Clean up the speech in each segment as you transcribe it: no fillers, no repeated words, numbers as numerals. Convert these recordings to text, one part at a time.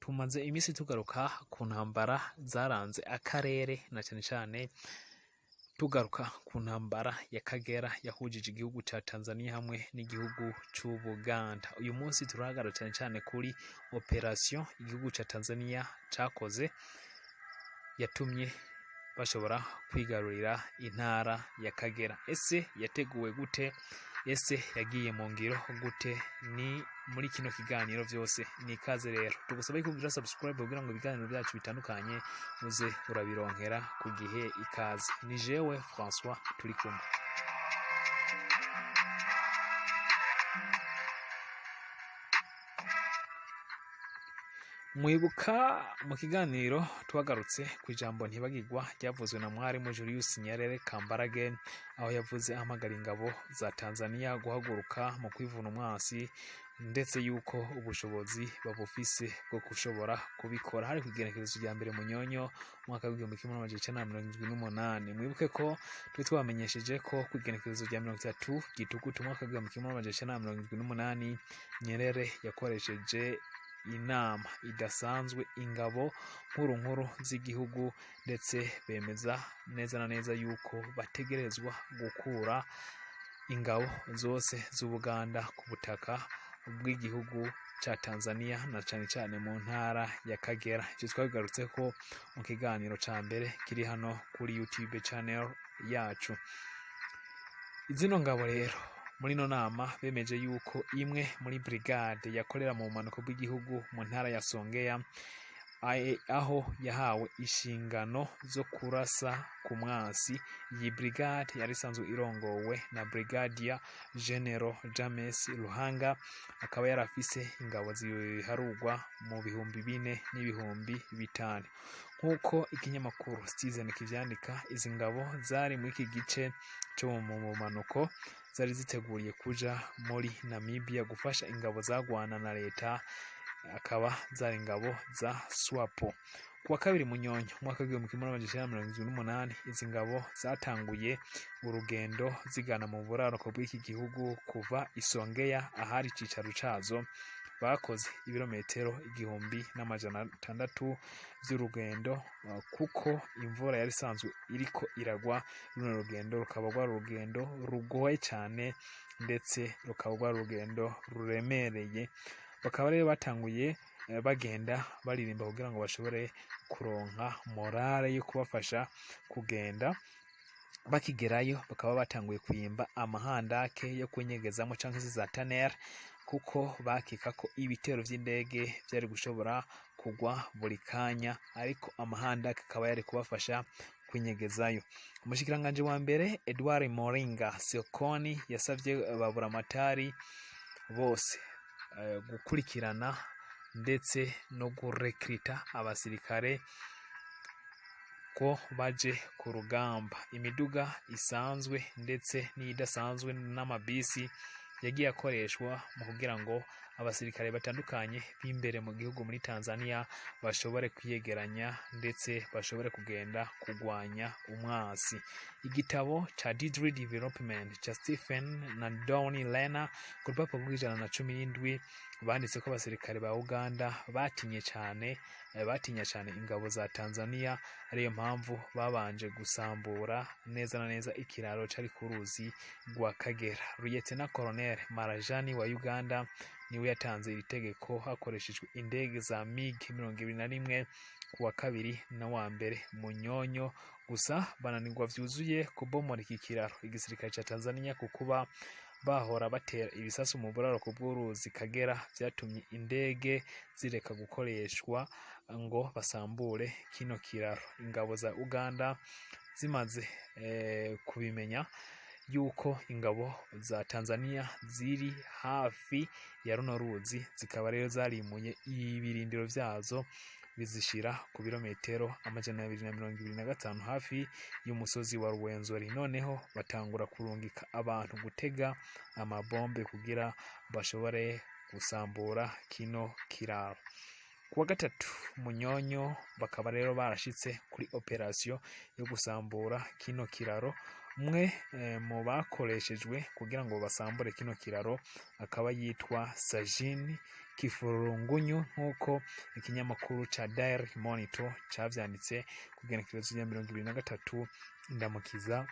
Tumaze iminsi tugaruka ku ntambara zaranze akarere, na cane cane tugaruka ku ntambara ya Kagera yahujije igihugu ca Tanzania hamwe n'igihugu c'Ubuganda. Uyu munsi turahagarara cane cane kuri operation igihugu ca Tanzania cakoze yatumye bashobora kwigarurira intara ya Kagera. Ese yateguwe gute? Ese yagiye mu ngiro gute? Ni muri kino kiganiro vyose. Ni ikaze rero, tugusaba yuko ugira subscribe kugira ngo ibiganiro byacu bitandukanye uze urabironkera ku gihe. Ikaze, ni jewe François, turi kumwe. Mwibuka mu kiganiro twagarutse ku ijambo ntibagirwa ryavuzwe na mwarimu Julius Nyerere Kambarage, aho yavuze ahamagara ingabo za Tanzania guhaguruka mu kwivuna umwansi, ndetse yuko ubushobozi babufise bwo gushobora kubikora. Hari ku igenekerezo rya 1 Munyonyo umwaka w'1978. Mwibuke ko twe twabamenyesheje ko ku igenekerezo rya 30 Gitugutu umwaka w'1978 Nyerere yakoresheje inama idasanzwe ingabo nkuru nkuru z'igihugu, ndetse bemeza neza na neza yuko bategerezwa gukura ingabo zose z'Ubuganda ku butaka bw'igihugu ca Tanzania, na cane cane mu ntara ya Kagera. Ivyo twabigarutse ko mu kiganiro ca mbere kiri hano kuri YouTube channel yacu. Zino ngabo rero muri ino nama bemeje yuko imwe muri brigade yakorera mu bumanuko bw'igihugu mu ntara ya Songea, aho yahawe inshingano zo kurasa ku mwansi. Iyi brigade yari isanzwe irongowe na Brigadier General James Ruhanga, akaba yarafise ingabo ziharugwa mu 4000 n'ibihumbi 5, nk'uko ikinyamakuru Citizen kivyandika. Izi ngabo zari muri iki gice co mu bumanuko zari ziteguriye kuja muri Namibia gufasha ingabo zagwana na leta, akaba zari ingabo za SWAPO. Kuwa 2 Munyonyo umwaka w'1978, izi ngabo zatanguye urugendo zigana mu buraruko bw'iki gihugu kuva Isongeya ahari icicaro cazo. Bakoze ibirometero 1600 vy'urugendo, kuko imvura yari isanzwe iriko iragwa. Runo rugendo rukaba rwari urugendo rugoye cane, ndetse rukaba rwari urugendo ruremereye. Bakaba rero batanguye bagenda baririmba kugira ngo bashobore kuronka morale yo kubafasha kugenda. Bakigerayo bakaba batanguye kwimba amahandake yo kwinyegezamo canke se za tunnel, kuko bakeka ko ibitero vy'indege vyari gushobora kugwa buri kanya, ariko amahandake akaba yari kubafasha kwinyegezayo. Umushikiranganji wa mbere Edouard Moringa Sokoni yasavye baburamatari bose gukurikirana ndetse no gurekrita abasirikare ko baje ku rugamba. Imiduga isanzwe ndetse n'iyidasanzwe n'amabisi yagiye akoreshwa mu kugira ngo abasirikare batandukanye b'imbere mu gihugu muri Tanzania bashobore kwiyegeranya, ndetse bashobore kugenda kugwanya umwasi. Igitabo ca Deadly Development ca Stephen na Donny Lena, ku rupapuro rw'117, banditse ko abasirikare ba Uganda batinye cane, batinya cane ingabo za Tanzania, ariyo mpamvu babanje gusambura neza na neza ikiraro cari ku ruzi rwa Kagera. Lieutenant Colonel Marajani wa Uganda niwe yatanze iri tegeko hakoreshejwe indege za MiG 21 kuwa 2 na wa 1 Munyonyo. Gusa bananirwa vyuzuye kubomora iki kiraro. Igisirikare ca Tanzania, kukuba bahora batera ibisasu mu buraruko bw'uruzi Kagera, vyatumye indege zireka gukoreshwa ngo basambure kino kiraro. Ingabo za Uganda zimaze kubimenya yuko ingabo za Tanzania ziri hafi ya runo ruzi, zikaba rero zarimuye ibirindiro vyazo, bizishira ku birometero 225 hafi y'umusozi wa Ruwenzori. Noneho batangura kurungika abantu gutega amabombe kugira bashobore gusambura kino kiraro. Kuwa 3 Munyonyo bakaba rero barashitse kuri operation yo gusambura kino kiraro. Umwe mu bakoreshejwe kugira ngo basambure kino kiraro akaba yitwa Sajini Kifurungunyu, nk'uko ikinyamakuru ca Daily Monitor cavyanditse ku igenekerezo rya 23 Ndamukiza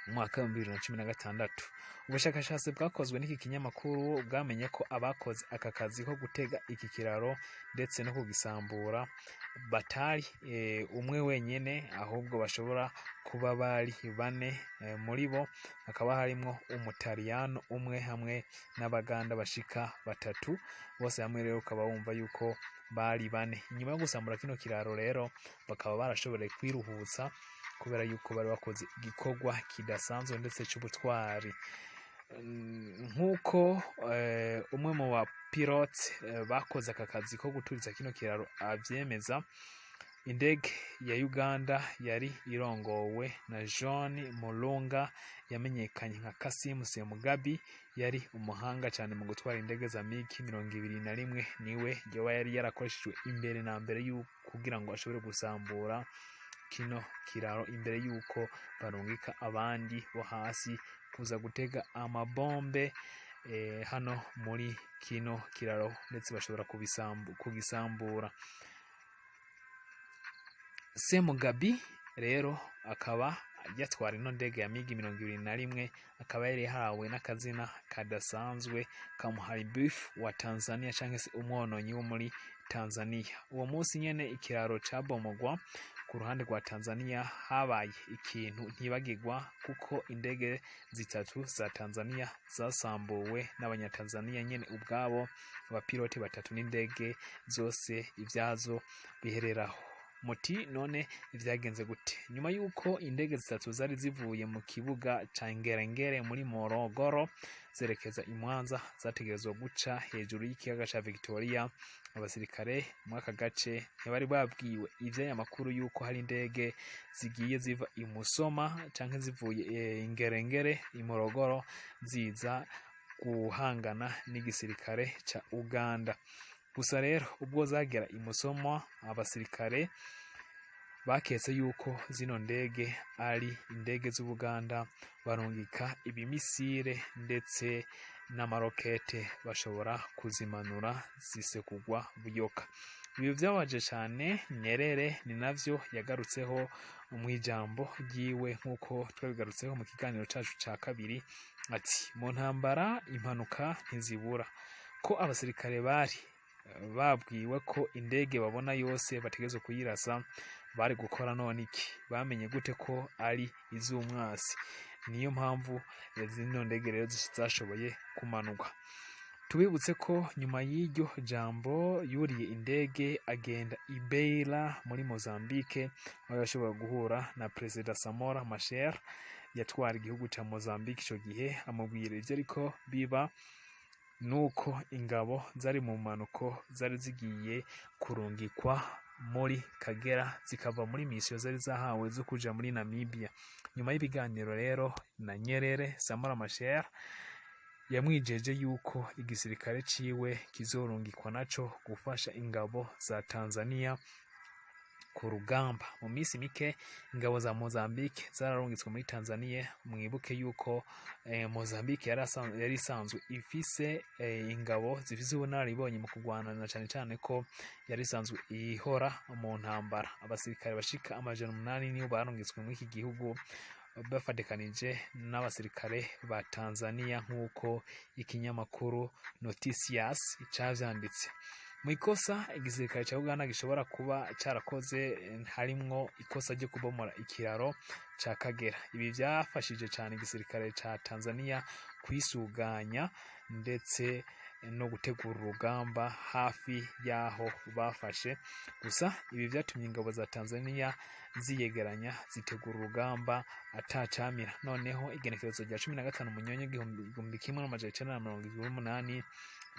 umwaka wa 2016. Ubushakashatsi bwakozwe n'iki kinyamakuru bwamenye ko abakoze aka kazi ko gutega iki kiraro ndetse no kugisambura batari umwe wenyene, ahubwo bashobora kuba bari bane. Muri bo hakaba harimwo Umutaliyano umwe hamwe n'Abaganda bashika batatu. Bose hamwe rero ukaba wumva yuko bari bane. Inyuma yo gusambura kino kiraro rero, bakaba barashoboreye kwiruhutsa kubera yuko bari bakoze igikorwa kidasanzwe ndetse c'ubutwari. Nk'uko umwe mu bapilote bakoze aka kazi ko guturiza kino kiraro avyemeza, indege ya Uganda yari irongowe na John Mulunga, yamenyekanye nka Kasimu Semugabi, yari umuhanga cyane mu gutwara indege za MiG 21. Niwe yoba yari yarakoreshejwe imbere na mbere kugira ngo ashobore gusambura kino kiraro, imbere y'uko barungika abandi bo hasi kuza gutega amabombe hano muri kino kiraro, ndetse bashobora kugisambura. Semugabi rero akaba yatwara ino ndege ya MiG 21, akaba yari yahawe n'akazina kadasanzwe ka muharibifu wa Tanzania, cyangwa se umwononyi wo muri Tanzania. Uwo munsi nyene ikiraro cabomogwa ku ruhande rwa Tanzania, habaye ikintu ntibagirwa, kuko indege zitatu za Tanzania zasambuwe n'Abanyatanzania nyene ubwabo, abapilote batatu n'indege zose ibyazo bihereraho. Muti none vyagenze gute? Nyuma y'uko indege zitatu zari zivuye mu kibuga ca Ngerengere muri Morogoro zerekeza i Mwanza, zategerezwa guca hejuru y'ikiyaga ca Victoria. Abasirikare muri aka gace ntibari babwiwe ivy'aya makuru y'uko hari indege zigiye ziva i Musoma canke zivuye Ngerengere i Morogoro ziza guhangana n'igisirikare ca Uganda. Gusa rero ubwo zagera i Musoma, abasirikare baketse yuko zino ndege ari indege z'Ubuganda, barungika ibimisire ndetse n'amarokete, bashobora kuzimanura zisekugwa buyoka. Ibi vyababaje cane Nyerere, ni navyo yagarutseho mu ijambo ryiwe, nk'uko twabigarutseho mu kiganiro cacu ca kabiri, ati: "Mu ntambara impanuka ntizibura." Ko abasirikare bari babwiwe ko indege babona yose bategerezwa kuyirasa, bari gukora none iki? Bamenye gute ko ari iz'umwasi? Niyo mpamvu zino ndege rero zashoboye kumanurwa. Tubibutse ko nyuma y'iryo jambo yuriye indege agenda i Beira muri Mozambique, aho yashobora guhura na Perezida Samora Machel yatwara igihugu ca Mozambique ico gihe, amubwira ivyo ariko biba nuko ingabo zari mu mpanuko zari zigiye kurungikwa muri Kagera, zikava muri misiyo zari zahawe zo kuja muri Namibia. Nyuma y'ibiganiro rero na Nyerere, Samora Machel yamwijeje yuko igisirikare ciwe kizorungikwa naco gufasha ingabo za Tanzania ku rugamba. Mu minsi mike ingabo za Mozambique zararungitswe muri Tanzania. Mwibuke yuko Mozambique yari isanzwe ifise ingabo zifise ubunararibonye mu kurwana, na cane cane ko yari isanzwe ihora mu ntambara. Abasirikare bashika 800 nibo barungitswe muri iki gihugu bafatikanije n'abasirikare ba Tanzania, nk'uko ikinyamakuru Noticias cavyanditse. Mu ikosa igisirikare ca Uganda gishobora kuba carakoze harimwo ikosa ryo kubomora ikiraro ca Kagera. Ibi vyafashije cane igisirikare ca Tanzania kwisuganya ndetse no gutegura urugamba hafi y'aho bafashe. Gusa ibi vyatumye ingabo za Tanzania ziyegeranya, zitegura urugamba atacamira. Noneho igenekerezo rya 15 Munyonyo 1978,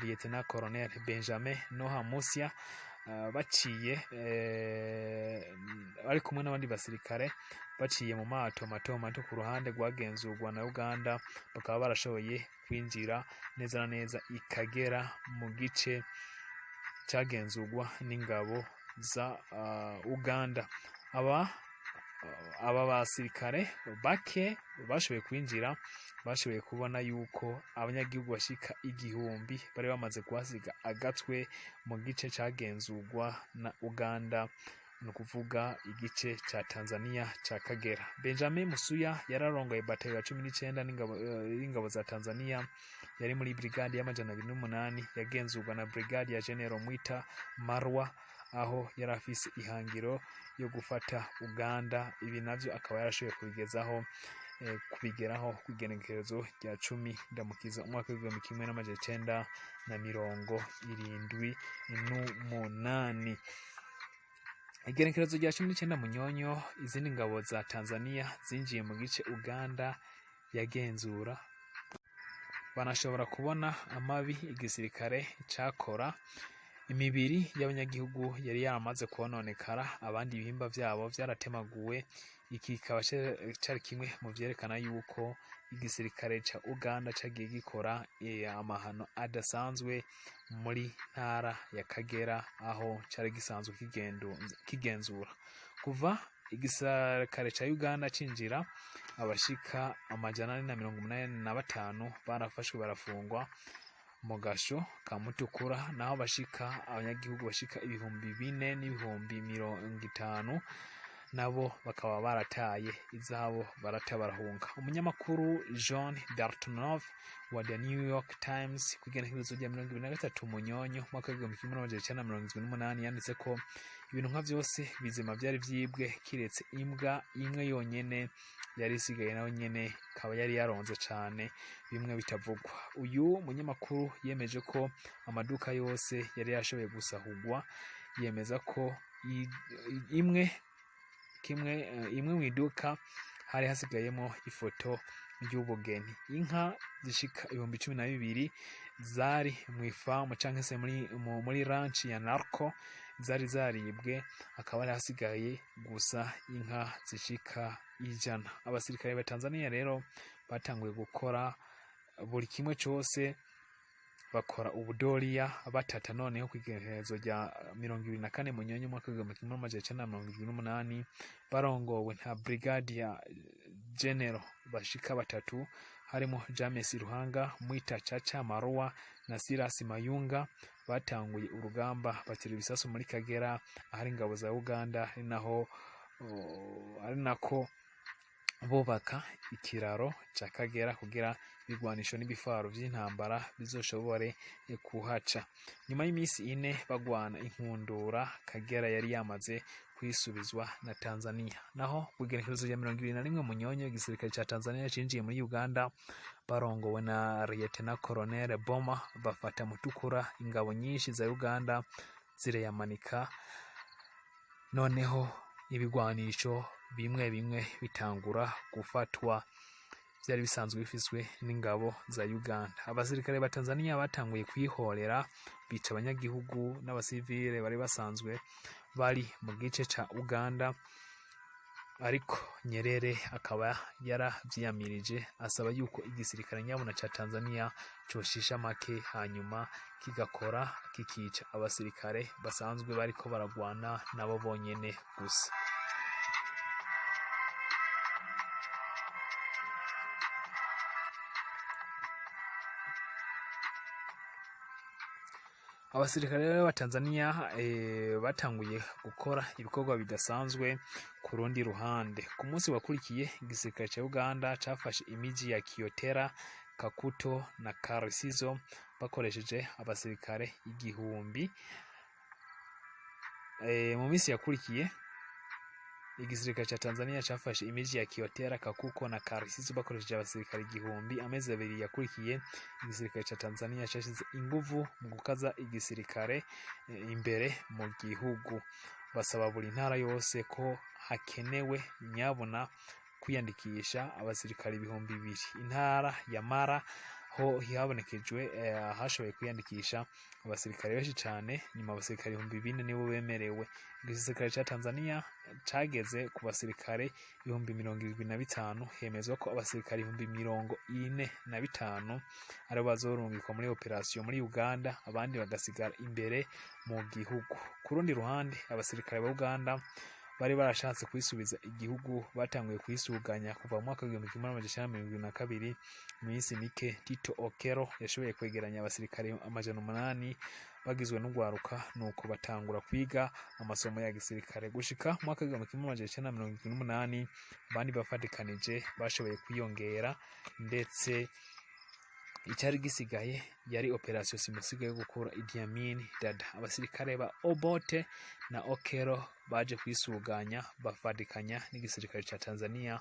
Lieutenant Colonel Benjamin Noah Musia baciye bari kumwe n'abandi basirikare, baciye mu mato mato mato ku ruhande rwagenzurwa na Uganda, bakaba barashoboye kwinjira neza na neza i Kagera mu gice cyagenzurwa n'ingabo za Uganda. Aba Aba basirikare bake bashoboye kwinjira bashoboye kubona yuko abanyagihugu bashika 1000 bari bamaze kuhasiga agatwe mu gice cagenzurwa na Uganda, ni ukuvuga igice ca Tanzania ca Kagera. Benjamin Musuya yararongoye batayo ya 19 y'ingabo za Tanzania, yari muri brigade y'208 yagenzurwa na brigade ya General Mwita Marwa, aho yari afise ihangiro yo gufata Uganda. Ibi navyo akaba yarashoboye kubigezaho, kubigeraho kw'igenekerezo rya 10 Ndamukiza umwaka w'1978. Igenekerezo rya 19 Munyonyo, izindi ngabo za Tanzania zinjiye mu gice Uganda yagenzura, banashobora kubona amabi igisirikare cakora. Imibiri y'abanyagihugu yari yaramaze kononekara, abandi ibihimba vyabo vyaratemaguwe. Iki kikaba cari kimwe mu vyerekana yuko igisirikare ca Uganda cagiye gikora amahano adasanzwe muri ntara ya Kagera, aho cari gisanzwe kigenzura. Kuva igisirikare ca Uganda cinjira, abashika 485 barafashwe barafungwa mu gasho ka Mutukura, naho bashika abanyagihugu bashika 4050 nabo bakaba barataye izabo, barata barahunga. Umunyamakuru John Dartnov wa The New York Times ku igenekerezo rya 23 Munyonyo umwaka w'1978 yanditse ko ibintu nka vyose bizima vyari vyibwe kiretse imbwa imwe yonyene yari isigaye, nayo nyene ikaba yari yaronze cane bimwe bitavugwa. Uyu munyamakuru yemeje ko amaduka yose yari yashoboye gusahurwa, yemeza ko imwe kimwe imwe mu iduka hari hasigayemo ifoto y'ubugeni. Inka zishika 12,000 zari mu ifamu canke se muri ranch ya Narco zari zaribwe, akaba hari hasigaye gusa inka zishika 100. Abasirikare ba Tanzania rero batanguye gukora buri kimwe cose, bakora ubudoriya batata. Noneho kw'igenekerezo rya 24 Munyonyo umwaka w'1978, barongowe nka brigadier general bashika batatu, harimo James Ruhanga, Mwita Chacha Marua na Silas Mayunga, batanguye urugamba batera ibisasu muri Kagera ahari ingabo za Uganda, ari naho ari nako bubaka ikiraro ca Kagera kugira ibigwanisho n'ibifaro vy'intambara bizoshobore kuhaca. Nyuma y'imisi 4 bagwana inkundura, Kagera yari yamaze kwisubizwa na Tanzania. Naho kw'igenekerezo rya 21 Munyonyo, igisirikare ca Tanzania cinjiye muri Uganda barongowe na Lieutenant Colonel Boma, bafata Mutukura. Ingabo nyinshi za Uganda zirayamanika, noneho ibigwanisho bimwe bimwe bitangura gufatwa vyari bisanzwe bifiswe n'ingabo za Uganda. Abasirikare ba Tanzania batanguye kwihorera, bica abanyagihugu n'abasivile bari basanzwe bari mu gice ca Uganda, ariko Nyerere akaba yaravyiyamirije, asaba yuko igisirikare nyabuna ca Tanzania coshisha make, hanyuma kigakora kikica abasirikare basanzwe bariko baragwana nabo bonyene gusa. Abasirikare rero ba Tanzania batanguye gukora ibikorwa bidasanzwe ku rundi ruhande. Ku munsi wakurikiye, igisirikare ca Uganda cafashe imiji ya Kyotera, Kakuto na Karisizo bakoresheje abasirikare 1000. Mu minsi yakurikiye, igisirikare ca Tanzania cafashe imiji ya Kyotera, Kakuko na Karisizo bakoresheje abasirikare 1000. Amezi 2 yakurikiye, igisirikare ca Tanzania cashize inguvu mu gukaza igisirikare imbere mu gihugu, basaba buri ntara yose ko hakenewe nyabuna kwiyandikisha abasirikare 2000. Intara ya Mara ho habonekejwe hashoboye kwiyandikisha abasirikare benshi cane, nyuma abasirikare 4000 nibo bemerewe. Igisirikare ca Tanzania cageze ku basirikare 75,000, hemezwa ko abasirikare 45,000 aribo bazorungikwa muri operasiyo muri Uganda, abandi bagasigara imbere mu gihugu. Ku rundi ruhande, abasirikare ba Uganda Bari barashatse kwisubiza igihugu, batanguye kwisuganya kuva mu mwaka w'1972. Mu minsi mike, Tito Okello yashoboye kwegeranya abasirikare 800 bagizwe n'ugwaruka, nuko batangura kwiga amasomo ya gisirikare gushika mu mwaka w'1978. Abandi bafatikanije bashoboye kwiyongera, ndetse icyari gisigaye yari operasiyo simusiga yo gukura Idi Amin Dada. Abasirikare ba Obote na Okello baje kwisuganya, bafatikanya n'igisirikare ca Tanzania.